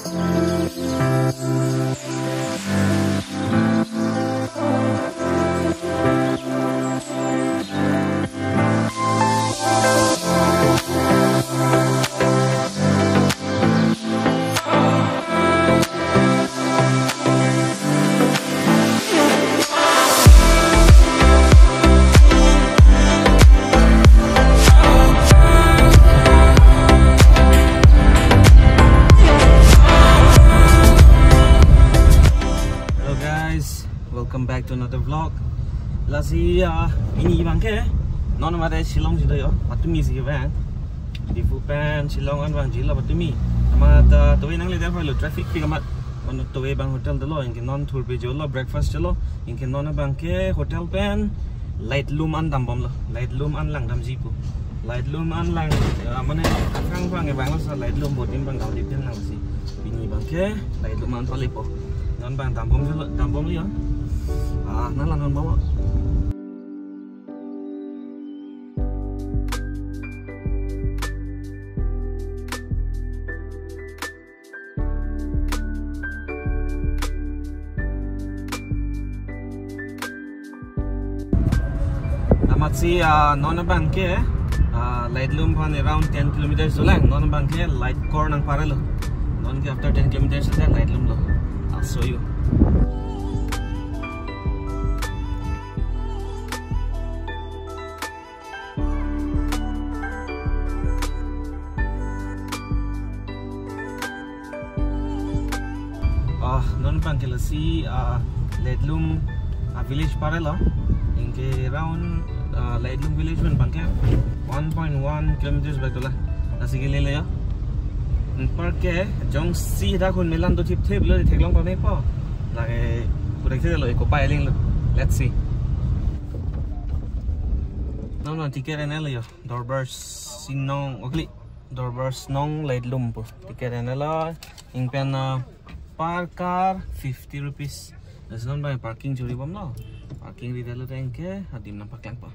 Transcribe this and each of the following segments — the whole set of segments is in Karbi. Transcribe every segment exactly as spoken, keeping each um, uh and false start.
Hello guys, welcome back to another vlog. Lasi, ah, pini abangke non mate Shillong jido yo, patumi si abang. Diphu pen Shillong an vangji lo patumi. Amat, ah, towe nangle der lo, traffic pik amat. Ono towe abang hotel dolo, anke non thurpi jolo, breakfast jolo, anke non abangke hotel pen Laithlum an dambomlo, Laithlum an langdamji pu. Laithlum an lang, ah, mane akhang abang ke abang lo sa Laithlum boat abang gaudi pen langsi. Pini abangke Laithlum an palepo. Non abang dambom jolo, dambomlo yo. Ah, nanglang dambom. Amatsi, ah, non abangke, ah, Laithlum aphan around ten kilometers dolang. Non abangke Laitkor nangparelo. Non ke after ten kilometers dolang Laithlum lo. I'll show you. Ah, non abangke lasi, ah, Laithlum, ah, village parelo. Anke around, ah, Laithlum village pen abangke one point one kilometers bak dolang. Lasi kelelo yo. Anparke jongsi dak ahun melan dothipthip lo theklong pamepo. Lake kurek thelo, eko pai aling lo. Let's see. Non non ticket enlo yo. Dorbar Sinong, okli. Dorbar Sinong Laithlum pu. Ticket enlo. Ingpen, ah, per car fifty rupees. Lasi non abang parking choribomlo. Parking ridetlo tangke adim nangpaklangpo.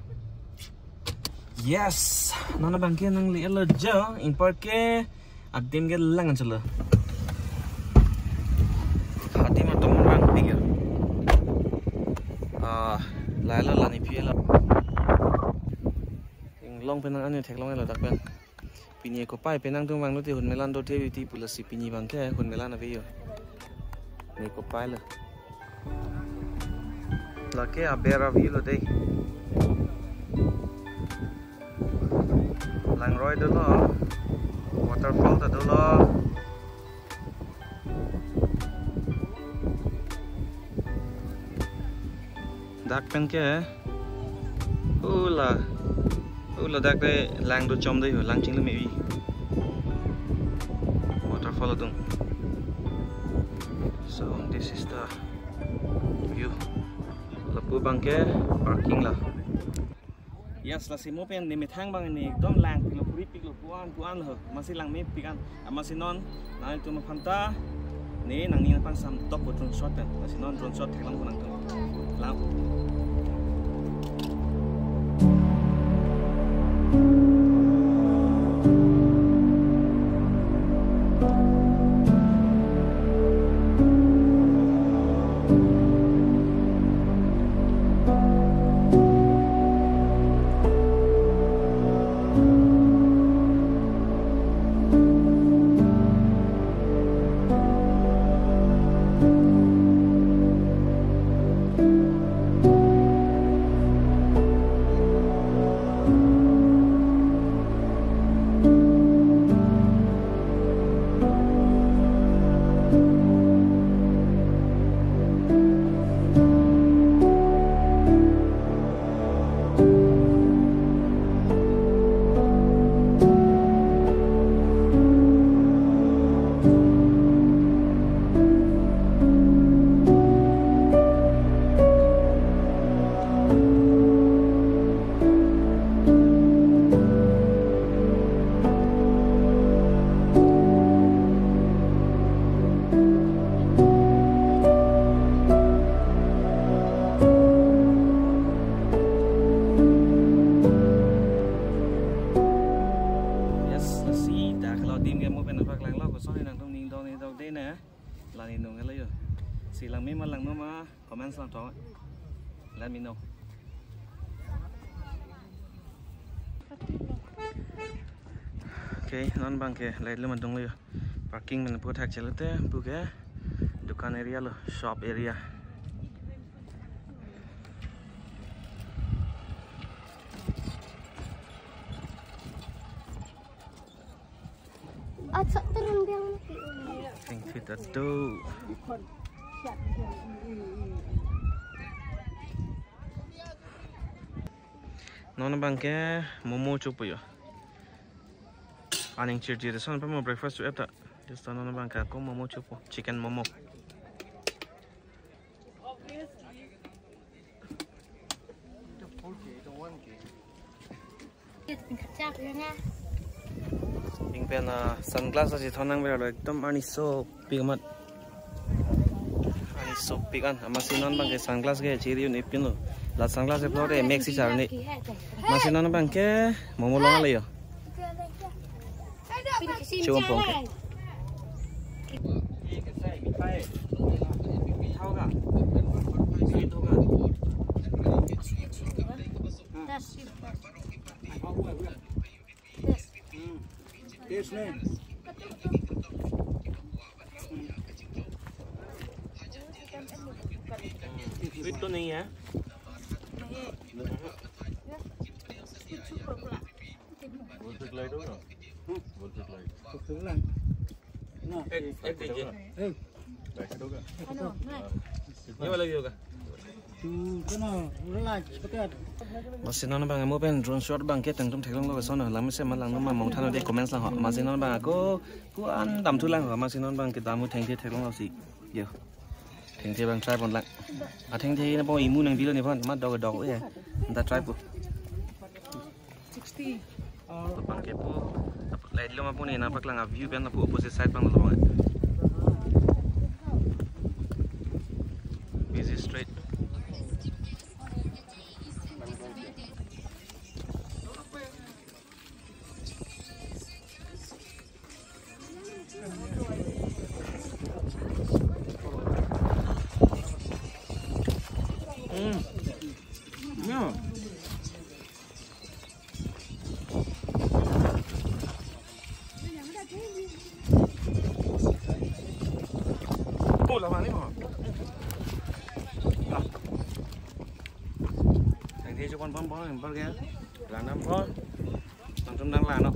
Yes, non abangke nanglelo jo, anparke adim ke lang cholo. Adim atum rang pik yo. Ah, lailo la ne pilo. Inglong penang ane theklonglo dak pen. Pini eko pai penang tum vanglo te ahun melan dothipthip pu lasi pini abangke ahun melan ave yo. Ne eko pailo. Lake aber avi lo dei. Langroi dolo. Waterfall ta dolo. Dak pen ke, hula, hula dak te lang do chom dei ho, lang chinglu mevi. Waterfall atum. So this is the view. Lapu abangke parking lo. Yes, lasi mo pen ne methang abang ne ekdom lang pik lo, puri pik lo, puan puan lo, amatsi langme pik an, amatsi non nanglitum aphan ta ne nangning aphan sam tok po drone shot pen, lasi non drone shot theklongpo nangtum. Lang. Ni dok de ne, la ni nung helo yo. Si langme ma langno ma, comments lang thong. Let me know. Okay, non abang ke light lo mandung lo yo. Parking pen puthak chelo te, pu ke dukan area lo, shop area. Acak turun biang mati. Thengthe ta do. Non abang ke momo chopo yo. Aning chirchir son pa mo breakfast cho-et ta. Just non abang ke ako momo chopo, chicken momo. Ning pen, ah, sunglass si thon nang bera lo, ekdom arni sopik amat. Arni sopik an, amatsi non abang ke sunglass ke chiri un ipin lo. La sunglass ke phlore maxi charni. Amatsi non abang ke momo long lo yo. Chum pong ke. Taste nahi. Sweet to nahi hai? Bolpit light hoga? Bolpit light. Ek, ek dijiye. Ek. Light hoga? Ano, na? Ye wala bhi hoga? Amatsi non abang mo pen drone shot abang ke tangtum theklong lo ke son, langme si ma langno ma mong than de comments lang ho. Amatsi non abang ako ko-an dam thu lang ho. Amatsi non abang ke dam thu thengthe theklong lo si. Yo. Thengthe abang try pon lang. A thengthe na pon imu nang bilo ni pon ma dok dok ya. Anta try po. Sixty. Abang ke po, light lo ma po ne nangpaklang a view pen lapu opposite side abang lo bang. Busy street. Hmm. Ya. Oh, lama ni mo. Ah. Thengthe chupon pon pon, pon ke. Lang nam pon. Langsung nang lang no.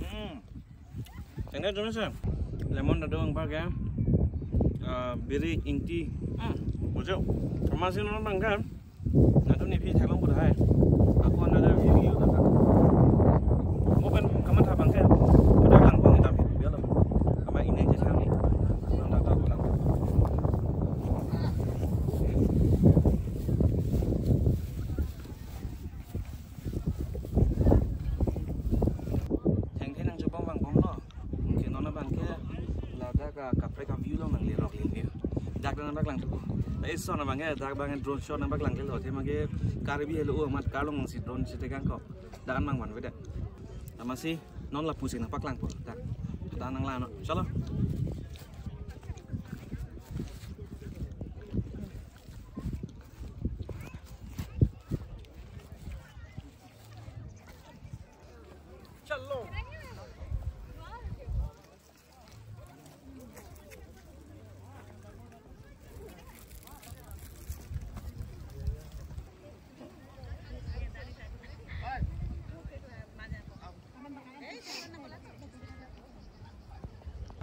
Hmm. Thengthe jom se. Lemon ta do anpar ke. Ah, biri, ingti. Hmm. Bujo. Amatsi non abang ke. Nanglitum nephi theklong pura hai. Ako another view yo ta. Mo pen kamatha abang ke. Udah lang pon itam view lo. Ama ini je kami. Nang ta ta pulang. Thengthe nang chupon vang bomlo. Ke non abang ke ladak akaprek a view lo nang lerok le view. Dak nangpaklang thu. Eh, son abang ke dak abang drone shot nangpaklang ke lo. Athema ke Karbi helo amat karlong si drone si tegang ko. Dak an mang van veda. Amatsi non lapusi nangpaklang po. Dak. Dak nang lang no. Chalo.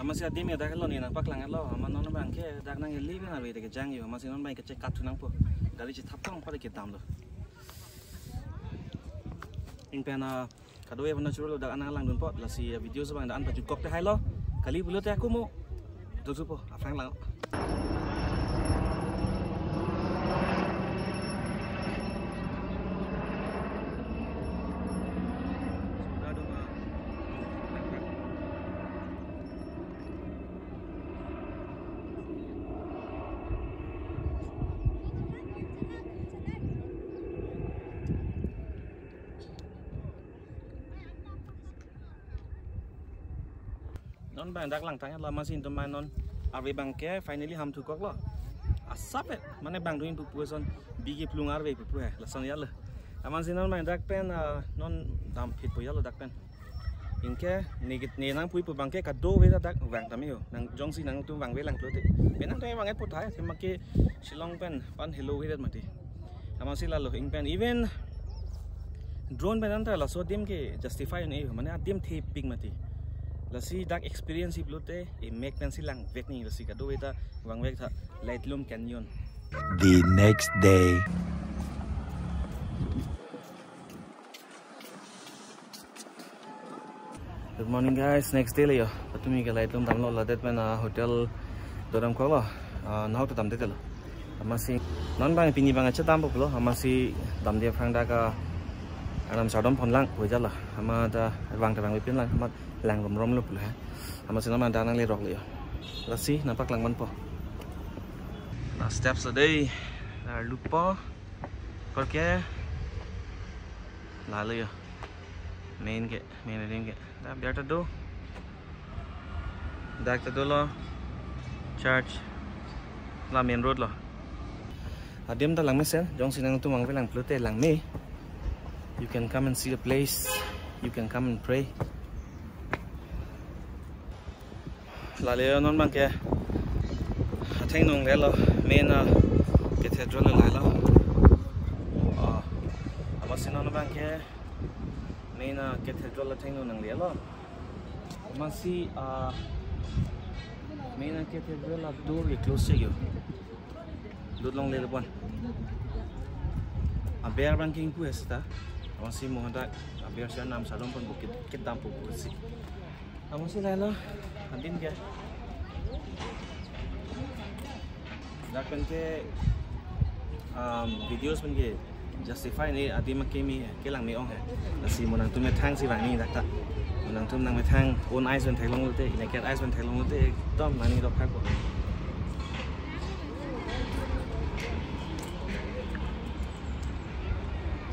Amatsi adim ya dak lo ne nangpaklang lo, ama non abang ke dak nang eli bang arve de kejang yo, amatsi non abang ke check kat thu nangpo, gari chethap tong pada kedam lo. Ning pen, ah, kado-an aphan churo lo dak an nang langdun po, lasi, ah, video si abang dak an pajut kok te hai lo, kali pulote ako mo, do thupo, aphrang lang. Non bang dak langtang lo, amatsi netum bang non arve bang ke finally ham thukoklo. Asap et, mane bang duin pupu son bigi plung arve pupu he, lason ya lo. Amatsi non bang dak pen, ah, non damphitpo ya lo dak pen. Anke ne git ne nangpui pu bang ke kadokave ta dak vang tame ho. Nang jongsi nangtum vangve lang pulote. Penang tame vang et puthot, sema ke Shillong pen pan helo hiret mati. Amatsi lalo ing pen even drone pen anta laso adim ke justify ne, mane adim thepik mati. Lasi dak experience si pulote, e mek pensi langvek ni, lasi kadokave ta vangvek tha Laitlum Canyon. The next day. Good morning guys, next day le yo. Patumi ke Laitlum damlo, ladet pen, ah, hotel dodam koklo. Ah, nahok ta damde telo. Amatsi non bang pini bang ache dampo pulo. Amatsi damde aphrang dak, ah, anam sardom phonlang puja la. Amat ta vang ta vangve pinlang, amat lang romromlo pulo he. Amatsi non bang dak nanglerok le yo. Lasi nangpaklang manpo. La steps adai, la lupo. Korke lalo yo. Main ke, main adim ke. Dak biar ta do. Dak ta dolo. Church. La main road lo. Adim ta langmesen, jongsi nangtum vangve lang pulote langme. You can come and see the place. You can come and pray. Lale non bang ke athengno nanglelo, main, ah, cathedral le lalo. Ah, amatsi non bang ke main, ah, cathedral athengno nanglelo. Amatsi, ah, main, ah, cathedral adoor ke close chek yo. Lut longle le pon. Aber bang ke ingpu he seta. Amatsi mo hadak aber si anam sardom pon bukit kit dampo pusi. Amatsi lalo, adim ke. Dak pen ke, um, videos pen ke justify ne adim akimi kelang me-ong he. Lasi mo nangtum methang si vangni dak ta. Mo nangtum nangmethang own eyes pen theklong lote, naked eyes pen theklong lote, ekdom nani dokthak ko.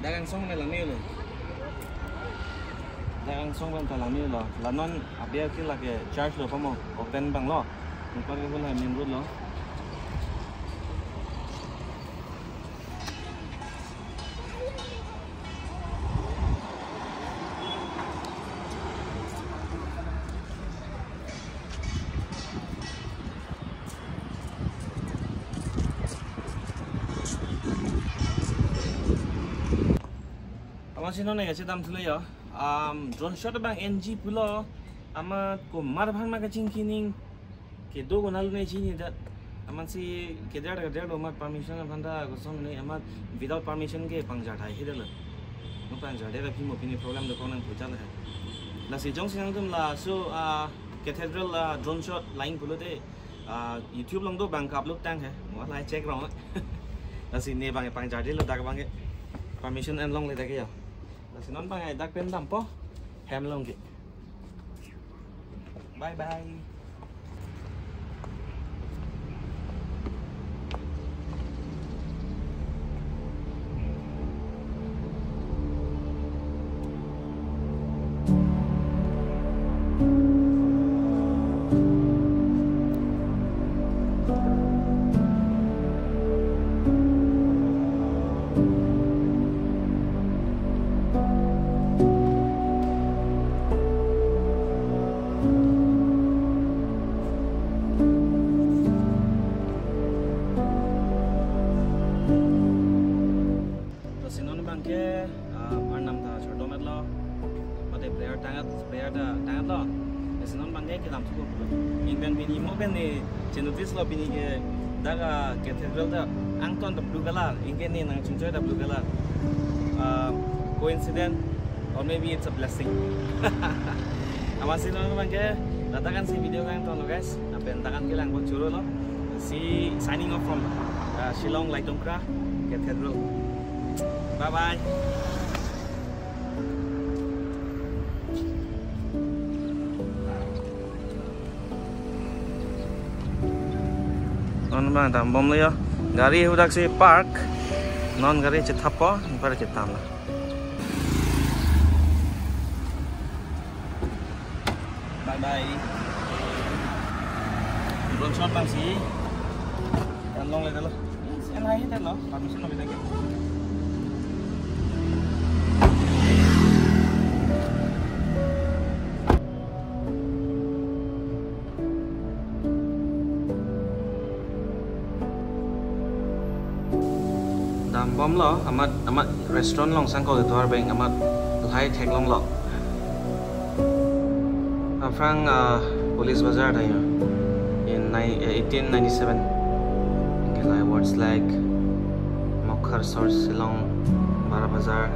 Dak angsong pen langme lo. Dak angsong pen ta langme lo. La non aber ke lake church lo pamo, open bang lo. Ingkoi ke hula main road lo. Amatsi non neke chedam thulo yo. Um, drone shot bang N G pulo. Amat komat aphan ma kachingki ning kedo konat lo ne chini dat. Amatsi keder keder lo, amat permission aphan ta koson ne, amat without permission ke pangjar thai hidalo. Mo pangjar de aphi mo pini problem dokok nang pucha le. Lasi jongsi nangtum laso, ah, cathedral, ah, drone shot line pulote, ah, YouTube along do bang ka-upload tang he. Mo la check rong. Lasi ne bang pangjar de lo, dak bang ke permission en longle dak ke ya. Lasi non bang dak pen dampo. Hem along ke. Bye bye. Lasi non bang ke, ah, arnam ta sardom et lo. Mate prayer tang et, prayer ta tang et lo. Lasi non bang ke kedam thupo. Ingpen pini mo pen ne chenotice lo pini ke dak cathedral ta angton ta blue color, ingke ne nangchingchoi ta blue color. Ah, coincidence or maybe it's a blessing. Amatsi non bang ke dak an si video kangton lo guys. Lapen dak an kelang pon choro lo. Si signing off from, uh, Shillong Laitumkhrah Cathedral. Bye bye. Non bang dambom lo yo. Gari hudak si park. Non gari chethappo, ingpar chetam lo. Bye bye. Short lang si. Kan longle dalo. Yan hai dalo. Permission lo kita ke. Dambomlo, amat, amat restaurant along sangkok atovar abang amat lahai theklonglo. Aphrang, uh, Police Bazar ta ya. In ni-, eh, eighteen ninety-seven. Gelai words like Mokhar Source along Bara Bazar.